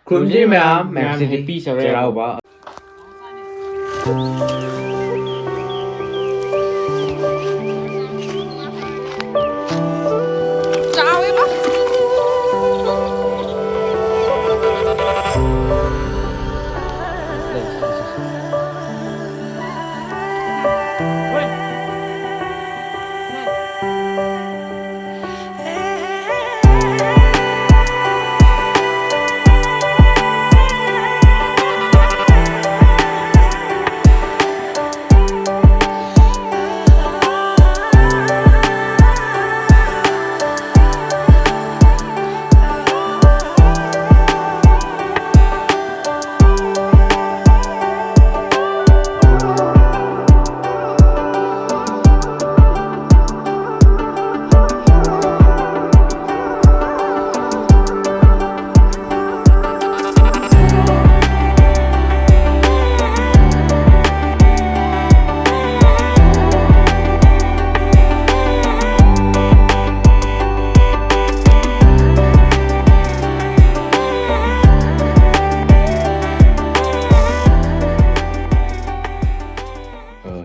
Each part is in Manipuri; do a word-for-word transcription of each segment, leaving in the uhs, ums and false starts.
ꯈꯨꯔꯨꯝꯖꯔꯤ ꯃꯌꯥꯝ, ꯃꯌꯥꯝꯁꯤꯗꯤ ꯍꯦꯄꯤ ꯆꯩꯔꯥꯎꯕ꯫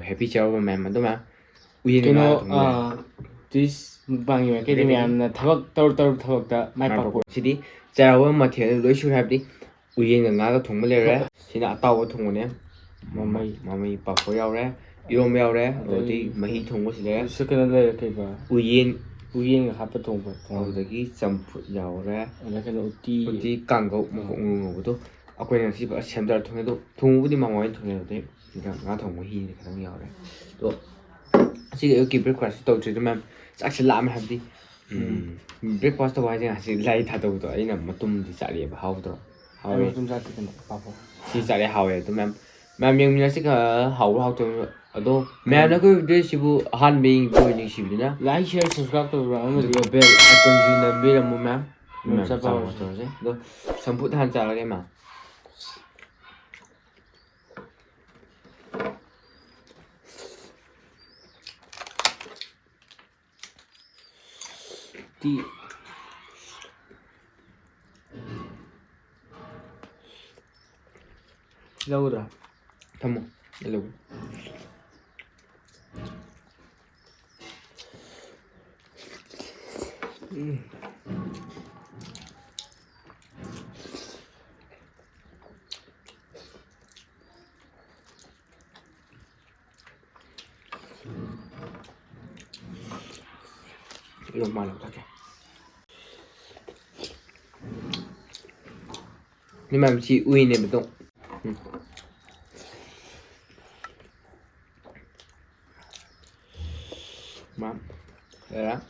ꯍꯦꯄꯤ ꯆꯩꯔꯥꯎꯕ ꯃꯌꯥꯝ꯫ ꯑꯗꯨ ꯃꯌꯥꯝ ꯎꯌꯦꯟ ꯀꯩꯅꯣ, ꯉꯥ ꯊꯣꯡꯕ꯫ ꯑꯥ, ꯇꯨꯏꯁ ꯃꯨꯛꯕꯥꯡ ꯌꯦꯡꯉꯛꯀꯦꯗꯤ ꯃꯌꯥꯝꯅ ꯊꯕꯛ ꯇꯧꯔ ꯇꯧꯔ ꯊꯕꯛꯇ ꯃꯥꯏ ꯄꯥꯛꯄ꯫ ꯁꯤꯗꯤ ꯆꯩꯔꯥꯎꯕ ꯃꯊꯦꯜ ꯂꯣꯏ ꯁꯨꯔꯦ ꯍꯥꯏꯕꯗꯤ ꯎꯌꯦꯟꯒ ꯉꯥꯒ ꯊꯣꯡꯕ ꯂꯩꯔꯦ꯫ ꯁꯤꯅ ꯑꯇꯥꯎꯕ ꯊꯣꯡꯕꯅꯦ꯫ ꯃꯃꯩ꯫ ꯃꯃꯩ ꯄꯥꯐꯣꯔ ꯌꯥꯎꯔꯦ, ꯏꯔꯣꯝꯕ ꯌꯥꯎꯔꯦ, ꯑꯗꯩ ꯑꯗꯩꯗꯤ ꯃꯍꯤ ꯊꯣꯡꯕꯁꯨ ꯂꯩꯔꯦ꯫ ꯁꯤ ꯀꯩꯅꯣ ꯂꯩꯔꯦ, ꯀꯩꯕ? ꯎꯌꯦꯟ꯫ ꯎꯌꯦꯟꯒ ꯍꯥꯞꯄ ꯊꯣꯡꯕ, ꯊꯣꯡꯕ꯫ ꯑꯗꯨꯗꯒꯤ ꯆꯝꯐꯨꯠ ꯌꯥꯎꯔꯦ꯫ ꯑꯗ ꯀꯩꯅꯣ, ꯎꯇꯤ꯫ ꯎꯇꯤ, ꯀꯥꯡꯒꯧ, ꯃꯀꯣꯛ ꯃꯔꯨ ꯉꯧꯕꯗꯣ꯫ ꯑꯩꯈꯣꯏꯅ ꯉꯁꯤ ꯐꯖꯅ ꯁꯦꯝꯗꯔ ꯊꯣꯡꯉꯦ꯫ ꯑꯗꯣ ꯊꯣꯡꯕꯕꯨꯗꯤ ꯃꯃꯥ ꯍꯣꯏꯅ ꯊꯣꯡꯉꯦ꯫ ꯑꯗꯨꯗꯩ ꯉꯥ ꯊꯣꯡꯕ ꯍꯤꯗꯤ ꯈꯤꯇꯪ ꯌꯥꯎꯔꯦ꯫ ꯑꯗꯣ ꯉꯁꯤꯒꯤ ꯑꯌꯨꯛꯀꯤ ꯕ꯭ꯔꯦꯛꯐꯥꯁ ꯇꯧꯗ꯭ꯔꯤꯗ ꯃꯌꯥꯝ꯫ ꯆꯥꯛꯁꯦ ꯂꯥꯝꯃꯦ ꯍꯥꯏꯕꯗꯤ꯫ ꯎꯝ꯫ ꯕ꯭ꯔꯦꯛꯐꯥꯁ ꯇꯧꯕ ꯍꯥꯏꯁꯦ ꯉꯁꯤ ꯂꯥꯏ ꯊꯥꯗꯧꯕꯗꯣ ꯑꯩꯅ ꯃꯇꯨꯝꯗꯤ ꯆꯥꯔꯛꯑꯦꯕ꯫ ꯍꯥꯎꯗ꯭ꯔꯣ? ꯑꯩ ꯍꯥꯎꯋꯦ꯫ ꯃꯇꯨꯝ ꯆꯥꯔꯛꯇꯦ ꯀꯩꯅꯣ, ꯄꯥꯐꯣꯔ꯫ ꯁꯤ ꯆꯥꯔꯛꯑꯦ, ꯍꯥꯎꯋꯦ꯫ ꯑꯗꯨ ꯃꯌꯥꯝ, ꯃꯌꯥꯝ ꯌꯦꯡꯃꯤꯟꯅꯁꯤ ꯈꯔ ꯍꯥꯎꯕ꯭ꯔꯥ ꯍꯥꯎꯇꯕ꯭ꯔꯥ꯫ ꯑꯗꯣ ꯃꯌꯥꯝꯅ ꯑꯩꯈꯣꯏ ꯚꯤꯗꯤꯑꯣꯁꯤꯕꯨ ꯑꯍꯥꯟꯕ ꯌꯦꯡꯕ ꯑꯣꯏꯅ ꯅꯨꯡꯁꯤꯕꯤꯗꯨꯅ like, share, subscribe ꯇꯧꯕꯤꯔꯣ ꯑꯃꯗꯤ ꯑꯗꯨꯒ bell iconꯁꯤ ꯅꯝꯕꯤꯔꯝꯃꯨ ꯃꯌꯥꯝ꯫ ꯃꯌꯥꯝ ꯆꯥꯕ ꯆꯥꯕ ꯍꯧꯔꯁꯤ꯫ ꯍꯧꯔꯁꯤ꯫ ꯑꯗꯣ ꯆꯝꯐꯨꯠ ꯍꯥꯟꯅ ꯆꯥꯔꯒꯦ ꯃꯥ꯫ ꯇꯤ꯫ ꯂꯧꯒꯗ꯭ꯔꯥ? ꯊꯝꯃꯣ, ꯑꯩ ꯂꯧꯒꯦ꯫ ꯎꯝ꯫ ꯑꯗꯨꯝ ꯃꯥꯅ ꯊꯛꯀꯦ꯫ ꯅꯣꯏ ꯃꯌꯥꯝ ꯁꯤ ꯎꯏꯅꯦꯕ ꯑꯗꯨꯝ꯫ ꯎꯝ꯫ ꯃꯥ, ꯂꯩꯔꯦ꯫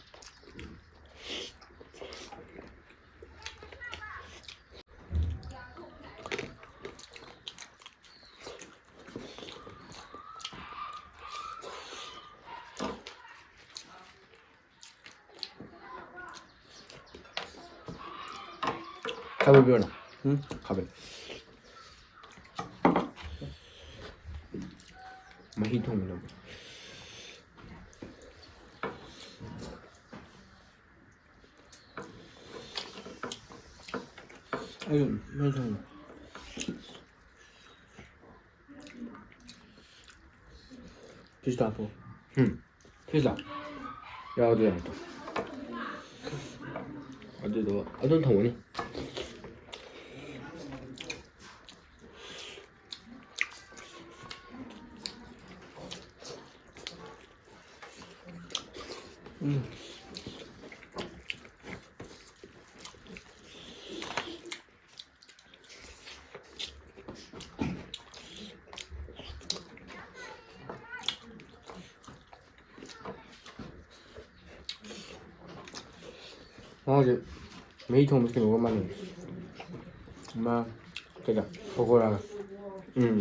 ꯈꯥꯕꯩ ꯄꯤꯔꯣꯅꯦ꯫ ꯎꯝ? ꯈꯥꯕꯩ꯫ ꯃꯍꯤ ꯊꯣꯡꯕ ꯂꯧꯒꯦ꯫ ꯑꯩ ꯃꯍꯤ ꯊꯣꯡꯕ꯫ ꯐ꯭ꯔꯤꯖꯇ ꯍꯥꯞꯄꯣ꯫ ꯎꯝ꯫ ꯐ꯭ꯔꯤꯖꯇ? ꯌꯥꯎꯗꯤ ꯌꯥꯏ꯫ ꯑꯗꯨꯗꯣ ꯑꯗꯨꯝ ꯊꯝꯒꯅꯤ꯫ ꯎꯝ꯫ ꯃꯍꯥꯎꯁꯦ ꯃꯍꯤ ꯊꯣꯡꯕ ꯀꯩꯅꯣꯒ ꯃꯥꯟꯅꯩ꯫ ꯑꯃ ꯀꯩꯗ ꯄꯀꯣꯔꯥꯒ꯫ ꯎꯝ꯫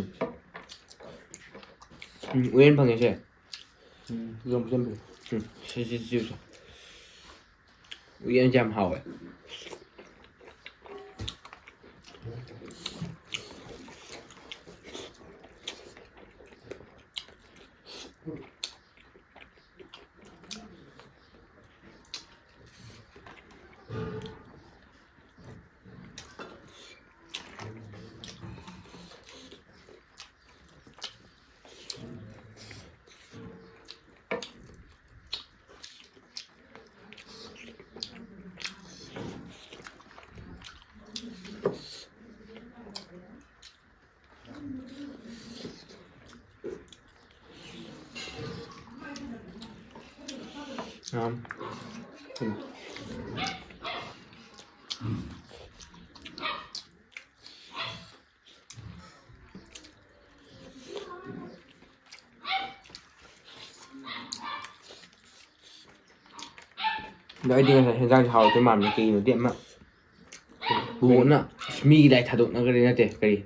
ꯎꯝ, ꯎꯌꯦꯟ ꯐꯪꯉꯦ ꯁꯦ꯫ ꯎꯝ, ꯌꯣꯟꯕꯁꯨ ꯌꯥꯝ ꯐꯩ꯫ ꯎꯝ, ꯁꯤ, ꯁꯤ, ꯁꯤ, ꯁꯤ꯫ ꯎꯌꯦꯟꯁꯦ ꯌꯥꯝ ꯍꯥꯎꯋꯦ꯫ ꯌꯥꯝ꯫ ꯑꯗꯣ ꯑꯩꯗꯤ ꯉꯁꯥꯏ ꯍꯦꯟꯖꯥꯡꯁꯦ ꯍꯥꯎꯔꯛꯇꯣꯏ ꯃꯥꯟꯕꯅꯤ꯫ ꯀꯩꯒꯤꯅꯣꯗꯤ ꯑꯃ ꯕꯣꯕꯣꯛꯅ ꯑꯁ ꯃꯤꯒꯤ ꯂꯥꯏ ꯊꯥꯗꯣꯛꯅꯈ꯭ꯔꯦ, ꯅꯠꯇꯦ, ꯀꯔꯤ,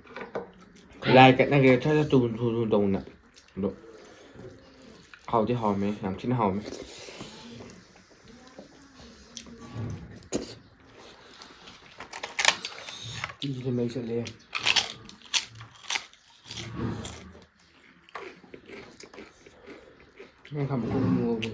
ꯂꯥꯏ ꯀꯠꯅꯈ꯭ꯔꯦ, ꯊꯠ ꯊꯠ ꯊꯨ ꯊꯨ ꯊꯨ ꯇꯧꯅ꯫ ꯑꯗꯣ ꯍꯥꯎꯗꯤ ꯍꯥꯎꯔꯝꯃꯦ, ꯌꯥꯝ ꯊꯤꯅ ꯍꯥꯎꯔꯝꯃꯦ꯫ ꯎꯇꯤꯁꯤꯗꯤ ꯃꯩ ꯆꯠꯂꯦ꯫ ꯅꯪ ꯈꯥꯃꯦꯟ ꯈꯔ ꯉꯧꯒꯦ꯫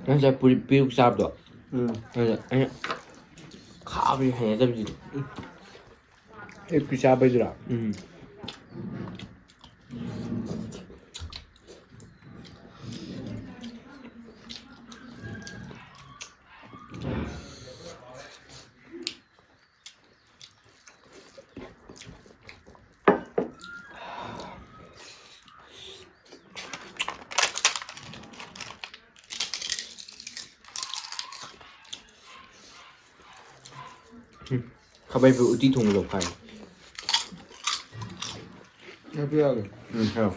ꯅꯪ ꯉꯁꯥꯏ ꯄꯨꯔꯤ-, ꯄꯤꯔꯨꯛ ꯆꯥꯕꯗꯣ? ꯎꯝ꯫ ꯑꯗꯨꯗ ꯑꯩꯅ ꯈꯥꯕꯁꯦ ꯍꯩꯅꯗꯕꯁꯤꯗꯤ꯫ ꯑꯌꯨꯛꯀꯤ ꯆꯥꯕꯩꯗꯨꯔꯥ? ꯎꯝ꯫ ꯎꯝ꯫ ꯈꯥꯕꯩ ꯎꯇꯤ ꯊꯣꯡꯕꯗꯣ ꯐꯥꯏ꯫ ꯍꯥꯏꯕ ꯌꯥꯒꯦ꯫ ꯎꯝ, ꯍꯥꯏꯔꯣ꯫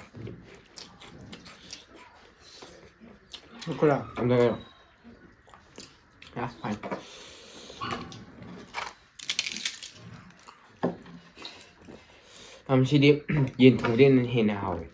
ꯑꯩꯈꯣꯏꯔꯥ? ꯑꯝꯇ ꯍꯥꯏꯔꯣ꯫ ꯌꯥ, ꯐꯥꯏ꯫ ꯌꯥꯝ ꯁꯤꯗꯤ ꯌꯦꯟ ꯊꯣꯡꯕꯗꯩ ꯍꯦꯟꯅ ꯍꯥꯎꯋꯦ꯫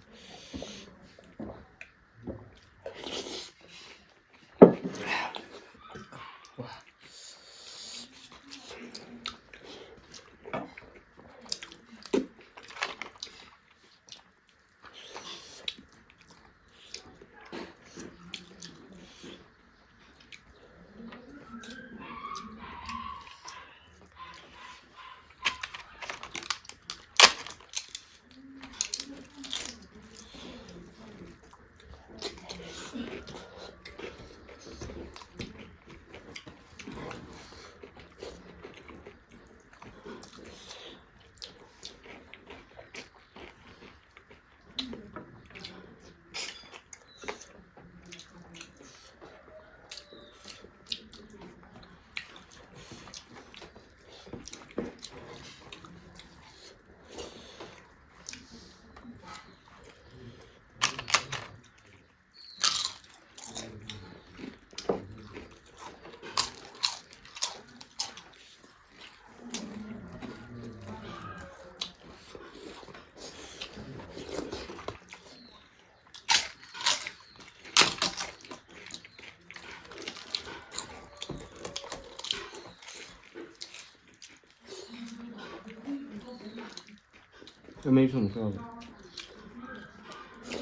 ꯃꯩ ꯁꯨꯝ ꯁꯨꯝ꯫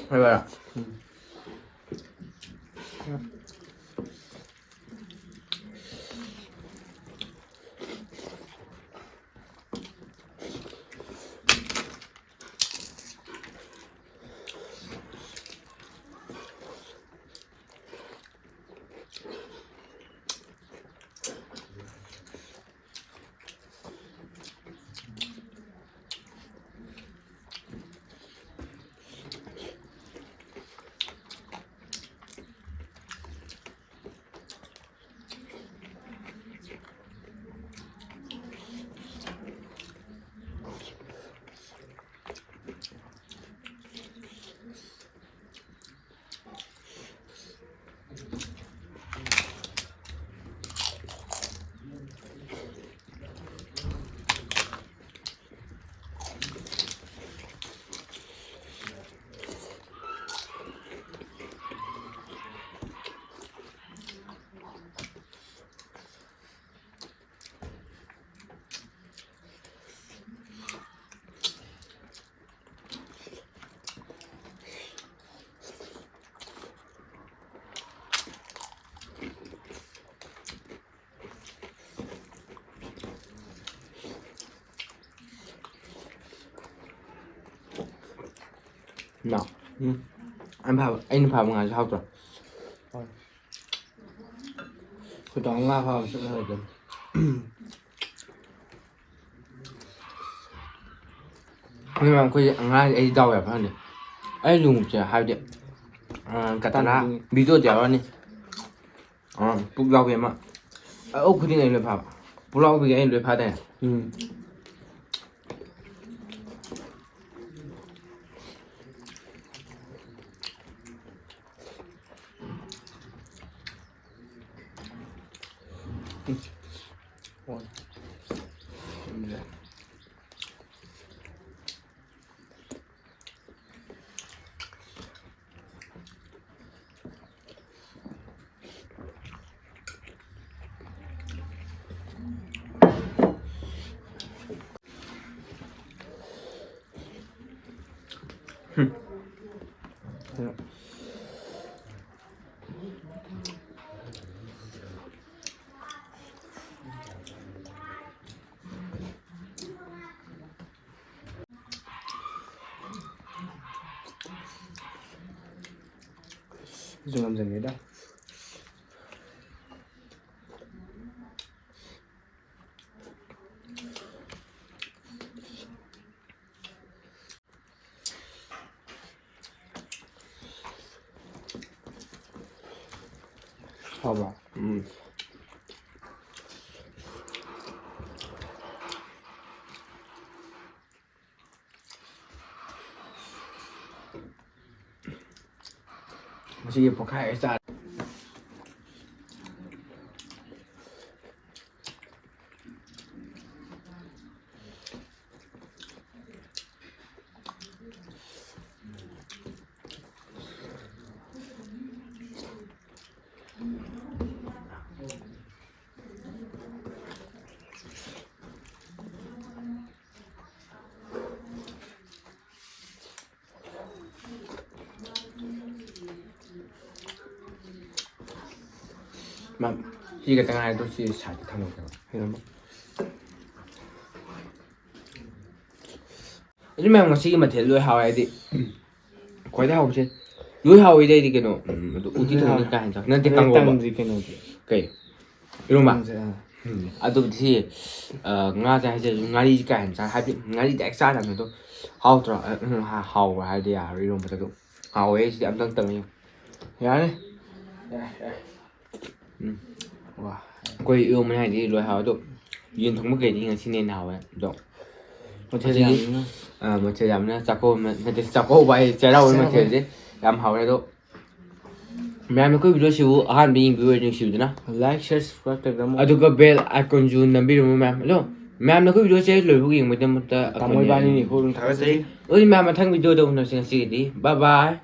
ꯍꯣꯏ, ꯕꯔꯥ꯫ ꯎꯝ꯫ ꯅ꯫ ꯎꯝ꯫ ꯑꯩꯅ ꯐꯥꯕ, ꯑꯩꯅ ꯐꯥꯕ ꯉꯥꯁꯦ ꯍꯥꯎꯇ꯭ꯔꯣ? ꯍꯣꯏ꯫ ꯑꯩꯈꯣꯏ ꯇꯥꯃꯣ ꯉꯥ ꯐꯥꯕ ꯆꯠꯂꯒ ꯑꯗꯨꯝ꯫ ꯑꯗꯨꯅ ꯑꯩꯈꯣꯏ ꯑꯉꯥꯡ, ꯑꯩ ꯗꯥꯎ ꯌꯥꯝ ꯐꯍꯟꯅꯤ꯫ ꯑꯩ ꯂꯨꯍꯣꯡꯕꯁꯦ ꯍꯥꯏꯕꯗꯤ, ꯑ, ꯀꯇꯥꯅ ꯇꯔꯥ꯫ ꯚꯤꯗꯤꯑꯣꯗ ꯌꯥꯎꯔꯅꯤ꯫ ꯑ, ꯄꯨꯛꯂꯥꯎꯕꯤ ꯑꯃ꯫ ꯑ, ꯑꯣꯛ ꯈꯨꯗꯤꯡ ꯑꯩꯅ ꯂꯣꯏ ꯐꯥꯕ꯫ ꯄꯨꯛꯂꯥꯎꯕꯤꯒꯤ ꯑꯩꯅ ꯂꯣꯏ ꯐꯥꯗꯥꯏꯅꯦ? ꯎꯝ꯫ ꯑꯩꯁꯨ ꯉꯝꯖꯒꯦꯗ꯫ ꯍꯥꯎꯕ꯭ꯔꯣ? ꯎꯝ꯫ ꯉꯁꯤꯒꯤ ꯄꯣꯛꯈꯥꯏ ꯆꯥꯔꯦ꯫ ꯃꯥ, ꯁꯤ ꯈꯛꯇ ꯉꯥꯏꯔꯦ, ꯑꯗꯣ ꯁꯤ ꯁꯥꯏꯗꯇ ꯊꯝꯃꯒꯦꯕ꯫ ꯀꯩꯅꯣꯝꯃ꯫ ꯑꯗꯨ ꯃꯌꯥꯝ, ꯉꯁꯤꯒꯤ ꯃꯊꯦꯜ ꯂꯣꯏ ꯍꯥꯎꯋꯦ, ꯍꯥꯏꯗꯤ, ꯈ꯭ꯋꯥꯏꯗꯩ ꯍꯥꯎꯕꯁꯦ ꯂꯣꯏ ꯍꯥꯎꯋꯤꯗ ꯑꯩꯗꯤ, ꯀꯩꯅꯣ, ꯎꯝ, ꯑꯗꯨ ꯎꯇꯤ ꯊꯣꯡꯕꯗꯤ ꯀꯥ ꯍꯦꯟꯅ ꯆꯥꯎ-, ꯅꯠꯇꯦ, ꯑꯗꯩ ꯀꯥꯡꯉꯧꯕ꯫ ꯇꯟꯁꯤ ꯀꯩꯅꯣꯗꯤ꯫ ꯀꯩ? ꯏꯔꯣꯝꯕ? ꯇꯟꯁꯦ, ꯑꯥ꯫ ꯎꯝ, ꯑꯗꯨꯕꯨꯗꯤ ꯁꯤ, ꯑ, ꯉꯥꯁꯦ ꯍꯥꯏꯖꯔꯁꯨ, ꯉꯥꯔꯤꯁꯦ ꯀꯥ ꯍꯦꯟꯅ ꯆꯥ-, ꯍꯥꯏꯕꯗꯤ ꯉꯥꯔꯤ direct ꯆꯥꯗꯕꯅꯤ ꯑꯗꯣ, ꯍꯥꯎꯇ꯭ꯔꯣ? ꯑ, ꯎꯝ, ꯍꯥ-, ꯍꯥꯎꯕ꯭ꯔꯥ ꯍꯥꯏꯔꯗꯤ ꯌꯥꯔꯣꯏ, ꯏꯔꯣꯝꯕꯗ ꯑꯗꯨꯝ ꯍꯥꯎꯋꯦ꯫ ꯑꯩ ꯁꯤꯗꯤ ꯑꯝꯇꯪ ꯇꯪꯉꯤ꯫ ꯌꯥꯔꯦ꯫ ꯌꯥꯔꯦ, ꯌꯥꯔꯦ꯫ ꯎꯝ꯫ ꯋꯥ꯫ ꯑꯩꯈꯣꯏ ꯏꯔꯣꯝꯕꯅꯤ ꯍꯥꯏꯗꯤ ꯂꯣꯏ ꯍꯥꯎꯋꯦ, ꯑꯗꯣ ꯌꯦꯟ ꯊꯣꯡꯕ ꯀꯩꯗꯤ ꯉꯁꯤꯅ ꯍꯦꯟꯅ ꯍꯥꯎꯋꯦ꯫ ꯑꯗꯣ ꯃꯊꯦꯜ ꯉꯁꯤꯗꯤ, ꯌꯥꯝꯃꯤꯅ꯫ ꯑ, ꯃꯊꯦꯜ ꯌꯥꯝꯃꯤꯅ ꯆꯥꯛꯀꯧꯕ ꯅꯠꯇꯦ, ꯆꯥꯛꯀꯧꯕ ꯍꯥꯏ, ꯆꯩꯔꯥꯎꯕꯒꯤ ꯆꯩꯔꯥꯎꯕ꯫ ꯃꯊꯦꯜꯁꯦ ꯌꯥꯝ ꯍꯥꯎꯋꯦ꯫ ꯑꯗꯣ ꯃꯌꯥꯝꯅ ꯑꯩꯈꯣꯏ video ꯁꯤꯕꯨ ꯑꯍꯥꯟꯕ ꯌꯦꯡꯕꯤꯕ ꯑꯣꯏꯔꯗꯤ ꯅꯨꯡꯁꯤꯕꯤꯗꯨꯅ like, share, subscribe ꯇꯧꯕꯤꯔꯝꯃꯣ꯫ ꯑꯗꯨꯒ bell icon ꯁꯨ ꯅꯝꯕꯤꯔꯝꯃꯣ ꯃꯌꯥꯝ꯫ ꯑꯗꯣ ꯃꯌꯥꯝꯅ ꯑꯩꯈꯣꯏ video ꯁꯦ ꯂꯣꯏꯕꯧ ꯌꯦꯡꯕꯒꯤꯗꯃꯛꯇ ꯇꯥꯃꯣ ꯑꯩꯈꯣꯏꯅ ꯏꯕꯥꯅꯤꯅꯤ ꯏꯈꯣ ꯑꯗꯨꯝ ꯊꯥꯒꯠꯆꯔꯤ꯫ ꯑꯗꯨꯗꯤ ꯃꯌꯥꯝ ꯃꯊꯪ video ꯗ ꯎꯅꯔꯁꯤ꯫ ꯉꯁꯤꯒꯤꯗꯤ bye bye꯫